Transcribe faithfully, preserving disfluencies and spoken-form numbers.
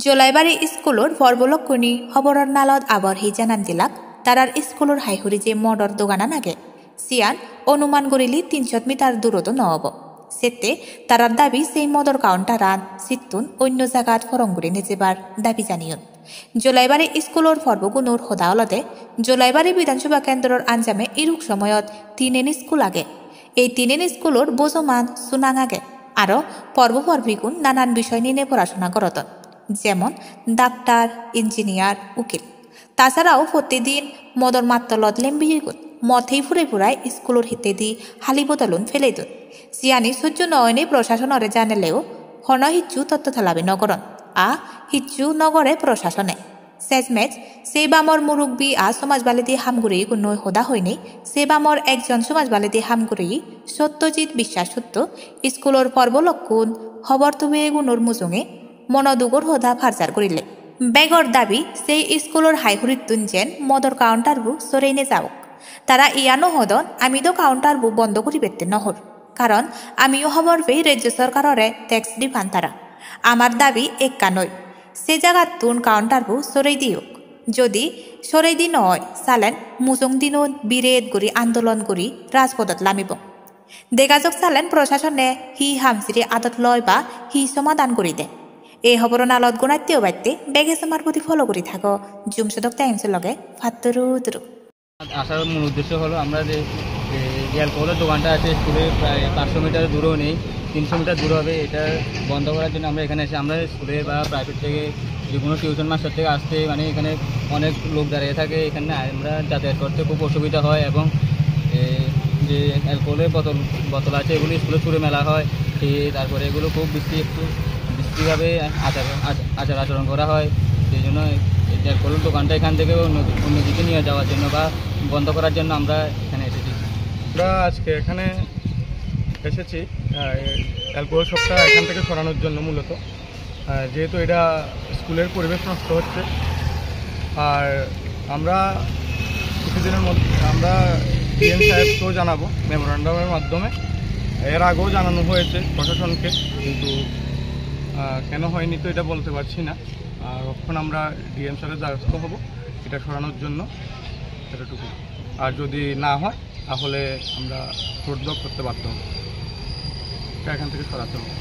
Jolaibari iskulor porbo lokkune hoboror nalot abor hi janan dilak, tarar iskulor hai hure je modor doganan age, siyan onuman gurile tin shot meter durot o no obo. Sette tarar dabi sei modor counter-an sittun onno jagat porong guri nejebar dabi janiyon. Jolaibari iskulor porbogunor hoda olode, Jolaibari Bidhan Sabha kendror anjame iruk somoyot tinen iskul age. Ei tinen iskulor bojoman sunang age. Aro porbo porbigun nanan bisoy nine porasona gorodon, jemon daktar, engineer, ukil. Tasarao pottidin modor mattolot lembiyegun, mod hei purei purai iskulor hittedi hali bodolun pelei don. Siyani sojjo no oinei prosasonore janeleo hono hissu totto talabi no goron, a hissu no gore prosasone. Sesmej, sei bamor murubbi a somaj baledi ham guriyegunnoi hoda hoinei, sei bamor ekjon somaj baledi ham guriye Satyajit Biswas sutto iskulor porbo lokkun hobor tubeyegunor mujunge monodugor hoda parjar gurile. Begor dabi sei iskulor hai hurittun jen modor counter-bu sorei nejabok. Tara iyano hodon, ami do counter-bu bondo guribette no hor. Karon amiyo hobor pei rejjo sorkarore tax di pan tara. Amar dabi ekkan oi, se jagattun counter-bu sorei diyok. Jodi sorei di no oi, salen mujung dinot biret guri andolon guri rajpodot lamibong. Dega jok salen prosasone hi ham siri adot loi ba hi somadan guri de. Ei hoboro nalot gunatte obatte bege somar pudi follow guri thago Jum Sodok Times loge. Patturu turu. আসার মূল উদ্দেশ্য হলো আমরা যে, যে অ্যালকোহলের দোকানটা আছে স্কুলের প্রায় পাঁচশো মিটার দূরেও নেই, তিনশো মিটার দূরে হবে। এটা বন্ধ করার জন্য আমরা এখানে এসে, আমরা স্কুলে বা প্রাইভেট থেকে যে কোনো টিউশন মাস্টার থেকে আসতে, মানে, এখানে অনেক লোক দাঁড়িয়ে থাকে, এখানে আমরা যাতায়াত করতে খুব অসুবিধা হয়। এবং এ, যে অ্যালকোহলের বোতল, বোতল আছে, এগুলো স্কুলে ছুঁড়ে মেলা হয়। এ, তারপরে এগুলো খুব বিশ্রী, একটু বিশ্রীভাবে আচার, আচ-, আচার আচরণ করা হয়। সেই জন্য এই যে অ্যালকোহলের দোকানটা এখান থেকে অন্য, অন্যদিকে নিয়ে যাওয়ার জন্য বা বন্ধ করার জন্য আমরা এখানে এসেছি। আমরা আজকে এখানে এসেছি, আহ, এই অ্যালকোহল শপটা এখান থেকে সরানোর জন্য মূলত। আহ, যেহেতু এটা স্কুলের পরিবেশ নষ্ট হচ্ছে, আর আমরা কিছুদিনের মধ্যে আমরা ডিএম সাহেবকেও জানাবো মেমোরান্ডামের মাধ্যমে। এর আগেও জানানো হয়েছে প্রশাসনকে, কিন্তু, আহ, কেন হয়নি তো এটা বলতে পারছি না। আর এখন আমরা ডিএম স্যারের দ্বারস্থ হব এটা সরানোর জন্য, এতটুকু। আর যদি না হয়, তাহলে আমরা রোড ব্লক করতে বাধ্য হব। এটা এখান থেকে সরাতে হবে।